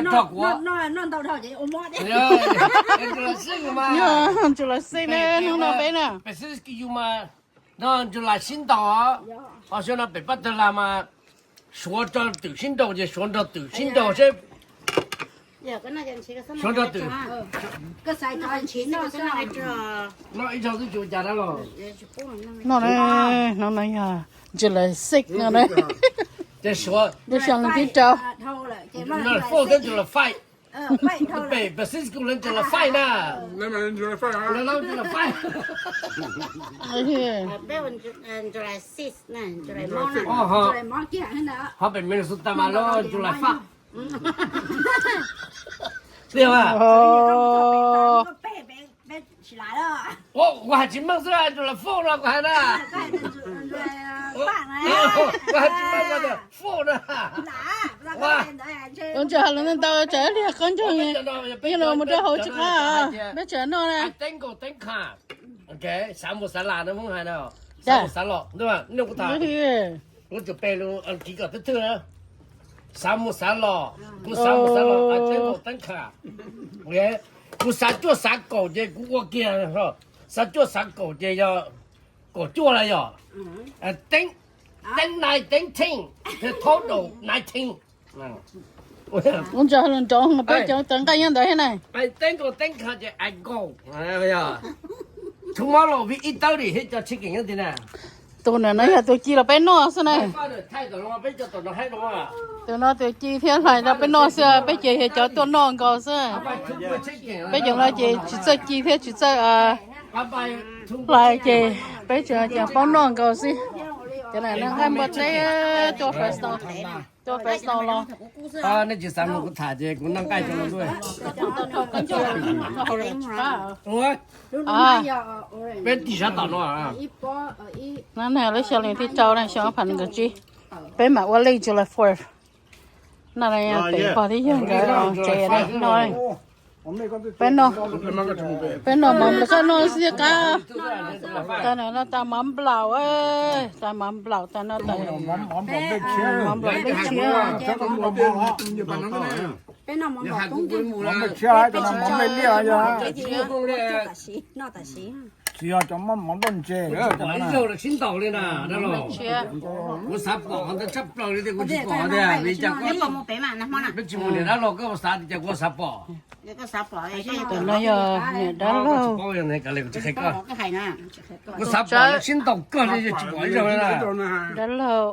Noj ntau dhau ces ua mob thiab. Yog, July six na, hnub no peb na. Peb sib ntaus, no July sib ntaus, ho xyoo no pem pab tag las mas Suav rau twm sib ntaus ces Suav nrog twm sib ntaus seb. Suav nrog twm. Noj ib zaug twb tsis ua cas dab los. No, no yog July six no na. Ces Suav lub xyoo tib rau. Four thiab July five. Pem Pacific Island July five na. July five. Ho pem Minnesota mas lawv July five. Tiag mas. Kuv hais tsis meej xwb, July four no kuv hais na. Kuv hais tsis meej, four na. Ua ntsia lawv ntau tsam ib pliag qab ntsoog, yog los mus rau hauv tsis qab, peb tseem noj na. Xav mus xav los no, xav mus xav los, nej kuv tham. Kuv tus pem lus Askiv kom thwj thwj na. Xav mus xav los, kuv xav mus xav los, teeb kaum teeb kha. Kuv xav cuaj xav kaum ces kuv ua kiag, xav cuaj xav kaum ces yog kaum cuaj los yog. Teeb, teeb nine, teeb ten, total nineteen. Ua ntsia lus nrov peb cov tawv nqaij nyob ntawd thiab na. Teeb kaum teeb kha ces I go. Tomorrow we eat thirty thiab cov chicken nyob tid na. Tus no yog tus ci los peb noj xwb na. Tus no tus ci thiab hlais rau peb noj xwb, peb ces yog cov tuaj noj nkaus xwb. Peb cov no ces tsis txawj ci thiab tsis txawj hlais ces peb tseem paub noj nkaus xwb. Cov no nqaij npua teb tuaj Fresno, tuaj Fresno los. Nej tsis xav mloog kuv tham ces kuv noj nqaij rau no. Peb tig sab tom no. No na lub xyoo li thib rau na, xyoo ob phav nees nkaum tsib, peb mam ua lej July fourth. No pem pog thiab yawg nkawd tsev no. Peb noj, peb noj mov nplaum, koj noj xwb qab. Tas no no tas mov nplaum, tas mov nplaum, tas no tas mov nplaum dej tshiab. Tsis yog cov mov nplaj ntse, kuv xav pom ntawd tshaj plaws li tias kuv tsis pom tiag, vim cas koj, peb tsis mus niam dab laug koj xav tias kuv xav pom. Tus no yog niam dab laug, kuv xav pom lawv sib ntaus kawg li tsis pom ib zaug li na. Dab laug,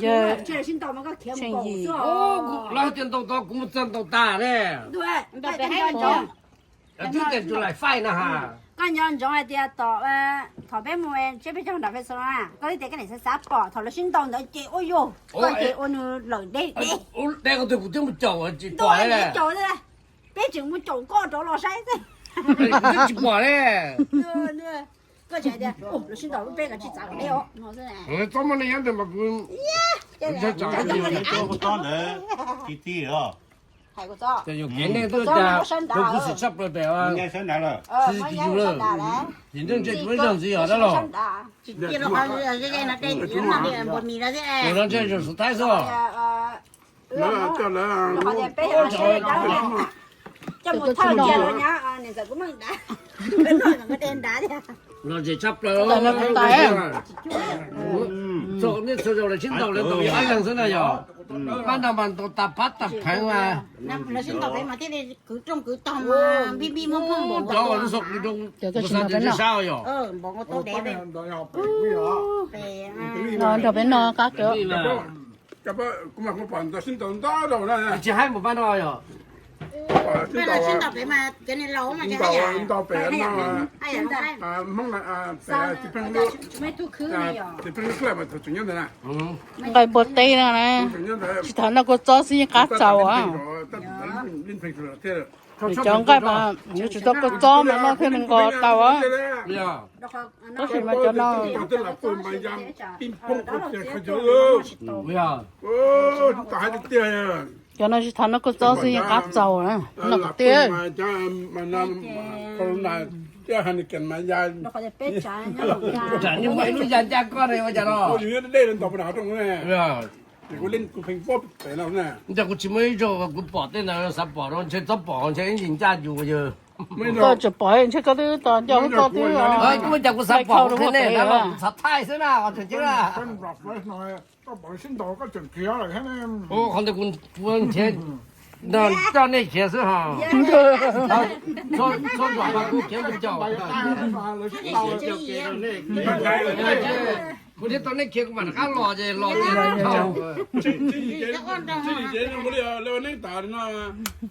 yawg Tsheej Yim. Lawv tias ntaus tod kuv mus txog ntaus tas ne. Twb tias July five na ha. Koj nco ntsoov hais tias tom, thaum peb mus tseb peb caug nram Facebook na, koj twb tias koj niam xav xav pom thaum lawv sib ntaus ntawd ces ua yog koj ces ua nws lawm deb deb. Deb koj twb kuv twb mus caum tsis pom li. Peb tseem mus caum koj rov los saib xwb. Kuv twb tsis pom li. Koj tseem tias lawv sib ntaus lub peb kav tsij txav kom deb os no xwb. Txob muaj neeg nyob ntawd mas kuv, kuv txob ntawd tib tib os. Ces yus kev neeg tuaj cas rau kuv sim tshaj plaws pem, tsis tsis yus lawm. Yim ntsej kuv ib zaug ntxiv yog dab laug. Tus no ntshe yus xub thaib xwb. Los zem tshaj plaws. Txhua nej txhua zaus lawv sib ntaus lawv ntaus ib leeg xwb na yog. Pab no mas ntaus tas pab tas pheev mas. Lawv sib ntaus pem mas thiaj li kwv rooj kwv tog mas npij npij muaj muaj npaum nkaus. Lub xov kwv rooj, kuv xav tias ntshe sab yog. No nrog peb no qab kawg. Tsis haib mus pab no yog. Ntaus pem no, Hmoob, pem txiv pheej lub, txiv pheej lub kawj mas thaum tseem nyob ntawd na. Nqaij npua teb no na, tsis thaum noj kua txob xwb yeej qab txaus. Cov nqaij mas yuav tsum tau kua txob mas noj thiaj li nqos tau. Tab sis mas cov no, cov no tsis thaum noj kua txob xwb yeej qab txaus na, noj kom tiag. Tsam nej muaj ib lub ya ncaj koj ne ua cas no. Ntawm kuv tsis muaj ib zaug kuv pom tej ntawd xav pom rau ntshe txob pom ntshe ib ncig ncaj yus yog. Koj tseem pom ntshe koj twb tos nco koj twb. Kuv cas kuv xav pom kuv thiab nej na, kuv xav thaij xwb na, qhov tseem ceeb na. Qhov ntawd kuv nrhiav coj nej khiav xwb ho. Txhua nram kuv khiav mus caum. Kuv thiaj tau nej khiav kuv mam rov qab los ces los ces tsis tsis ces ua neeb tas no,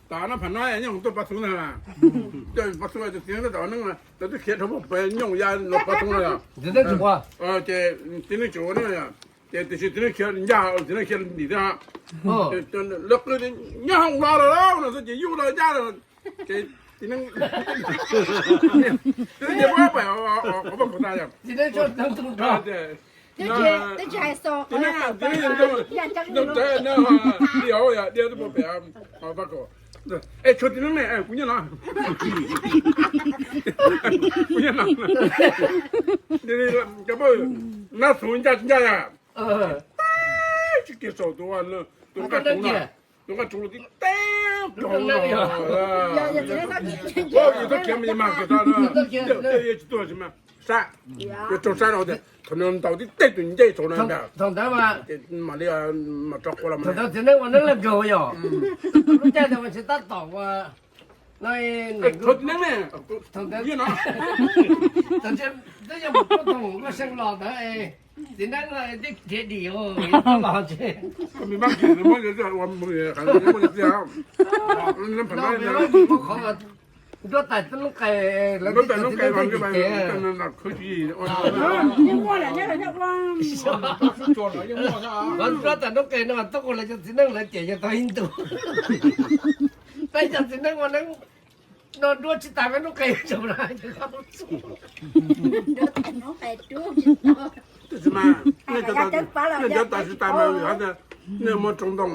tas no phav no nyooj tuaj Paj Xub ntag. Coj Paj Xub tus txiv neeb tab tom ua neeb, lawv twb khiav dhau pem nyooj ya los Paj Xub no. Ces txiv neeb tseem ua neeb, ces tiam sis txiv neeb khiav ncaj, txiv neeb khiav ntim thiab. Lawv qw tias nyob hauv no lawm no xwb ces yus los ncaj lawm. Ces txiv neeb, txiv neeb ces muab pem qhov vaj khaum tas yom. Txiv neeb, txiv neeb ntoo tawv no, diav yom, diav twb muab pem qhov vaj khaum. Es tshuav txiv neeb ne, kuv nyob no. Kuv nyob no. Nab xuv ncaj tsis ncaj yom. Tsis kiag saum tus, tus nqaj tsuv, tus nqaj tsuv tib teg ploog no. Yus txhob khiav mas yus mag kiag tso, tej yus tsis tuag tsis mas sab, yus raug sab no tias thaum nws ntaus tib teg tus ncej saum no ntag. Thaum ntawd mas li mas tso qhua los mas thaum ntawd txiv neeb ua neeb leej kawg yom. Lub caij ntawd mas tsis tab tom ua no. Thaum ntawd twb yog mus tuaj thaum Vaj Seej los ntawd, txiv neeb no twb khiav dim los tsis. Qhov nruab tais noob qes lawv twb txiv neeb teb dim ces, qhov nruab tais noob qes no mas tub ua lawv cov txiv neej lawv ces yog tau ib ntus. Peb cov txiv neej ua neeb no nruab tsis tas peb noob qes tsaum na. Tab sis mas nej cov tais tsis tas mas nej muaj tsoom ntoo,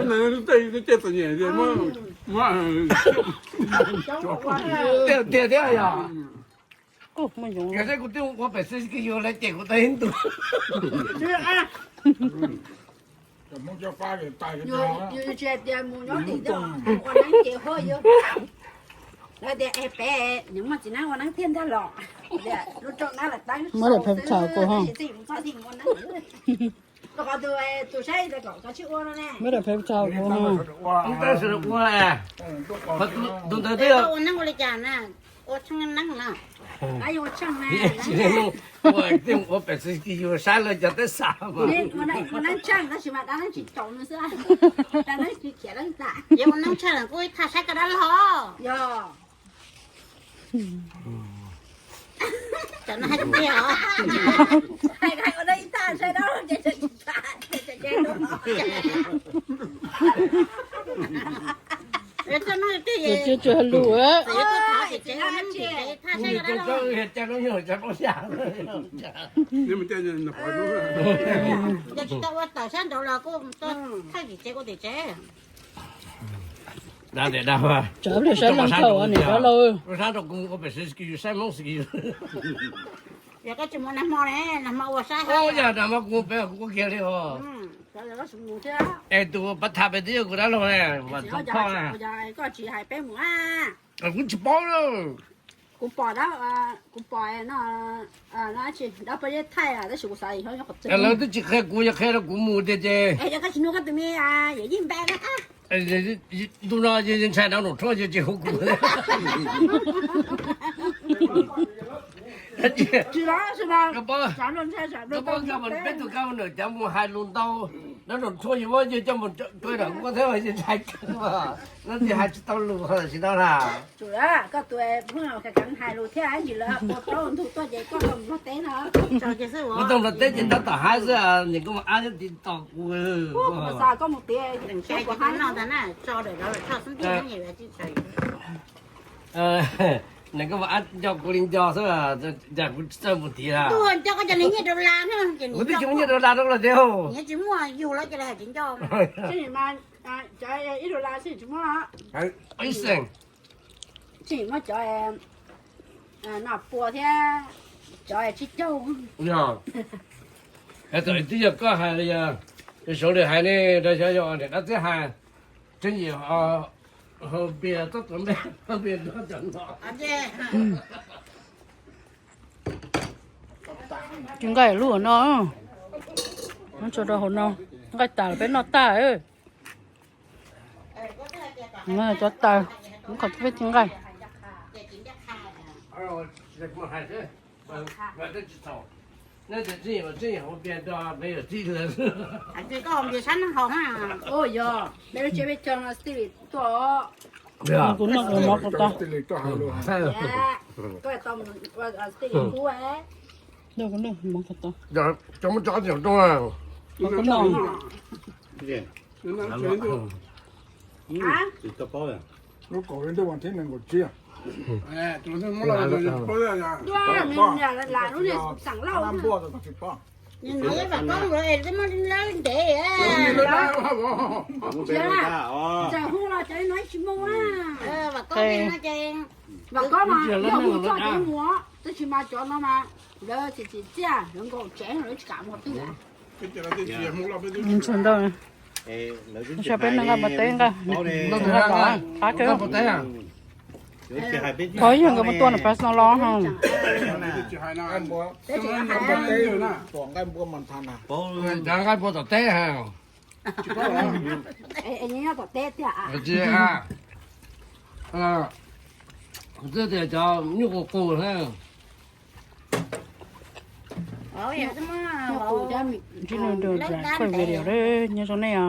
nej tej txom nyem tiag thiab yog. Yog seb kuv twb ua pem xib kis yus lawv cem kuv tau ib ntus. Yus tsis hais tias mus nyob tim ua neeb ces ho yus, lawv tias es pem nws muaj txiv neeb ua neeb thiaj ntag los, lub rooj nab lawv tab xwb, txij mus txog txij mus ua neeb. Rau qhov tus, tus saib kom koj tsis ua no ne. Tab sis ua, tus ntawd twb yog ua neeb ua li cas na, ua tsheej neeb na. Ua pem xib kis yus saib lawv cov teb xav mas. Ua neeb tsheej tab sis mas dab neeb tsis caum nws xwb, dab neeb tsis khiav leej tas. Yog ua neeb tsheej kuj ib thaj saib koj dab laug. Yog. Tsis lus. Tsis tau ua tawm sab nraud los kuj thaij tim tsev ua tim tsev. Tsav pliag saib Looj Thoj niam dab laug. Saib rau kuv ua pem xib kis yus saib Hmoob xib kis yus. Yog koj tsis mus nag hmo ne, nag hmo ua saib. Yog nag hmo kuv mus pem kuv kuj kiag li os. Es tus pav tham pem twb yog kuv dab laug ne, Vam Txoov Phoj na. Koj tsis hais peb mus a. Kuv tsis paub na. Kuv pom, kuv pom no, dab peb yeb thaij tab sis kuv xav lawv twb tsis qhia kuv, yog qhia rau kuv mus tiag ces. Yog koj tsis nug koj tus me yawm yij npe na. Ntu no ntshai nrov nraum tshuaj tsis hu kuv. Koj paub, koj paub peb tus kab nws cov mus hais lus ntau, nrov nraum tshuaj yus muab yus coj mus rau nram nkuaj thiab yus ntshai kawg. No ces hais tsis tau lus tsis tau na. Koj tus phooj ywg kheev hais lus thiab ntsis lawv ua plaub ntug tuaj ces koj tau Nplog teb no. Kuv tau Nplog teb ces tab tom haib xwb, niam koj mus ab thiab tiv tos kuv. Koj mus tias no ntag na, tso daim lawv tso xwb. Niam koj mus ab nco kuv li nco xwb, cas kuv tsis txawj mus tiv. Nco koj cov nyiaj dollar, kuv twb tsis muaj nyiaj dollar rau los tiag. Tsis muaj yus lawv cia li hais tsis nco. Cov ib dollar xwb tsis muaj. Ib xees. Tsis muaj cov no pua thiab cov tsib caug. Yog, twb yog koj hais li yog. Sawv daws hais ne, rau xyov yog niam dab txiab hais, tseeb yim ho pias txob tuav npe, pias nrog cov no. Ci nqaij lub hauv no, muab tso rau hauv no, nqaij tas peb noj tag. Cov taws, muab qhov peb ci nqaij. Kuv noj kuv mov kom tau. Noj kuv mov kom tau. Cov muab tso rau. Kuv noj. Lub kaum li ntuj vas thib nees nkaum tsib. Lam lub niag xam lauj. Nim no ib vam koob lawv twb muaj lawv ntev. Txawm hu los cov no ib tsis muaj. Vam koob no ces, vam koob mas yog hu txoj kev mus, tab sis mas cov no mas lawv tsis tsim txiaj, lawv nkaum tsev lawv tsis kam mus twg. Ntxuag ntau. Peb noj nqaij npua teb nqaij, qab kawg. Qhov yog nkawd muab tua nram pas no los. Nqaij npua tom teb ha. Tsis, kuv twb tias cov nyuj qus qus na. Ntsib nej rau video, nyob zoo nej os.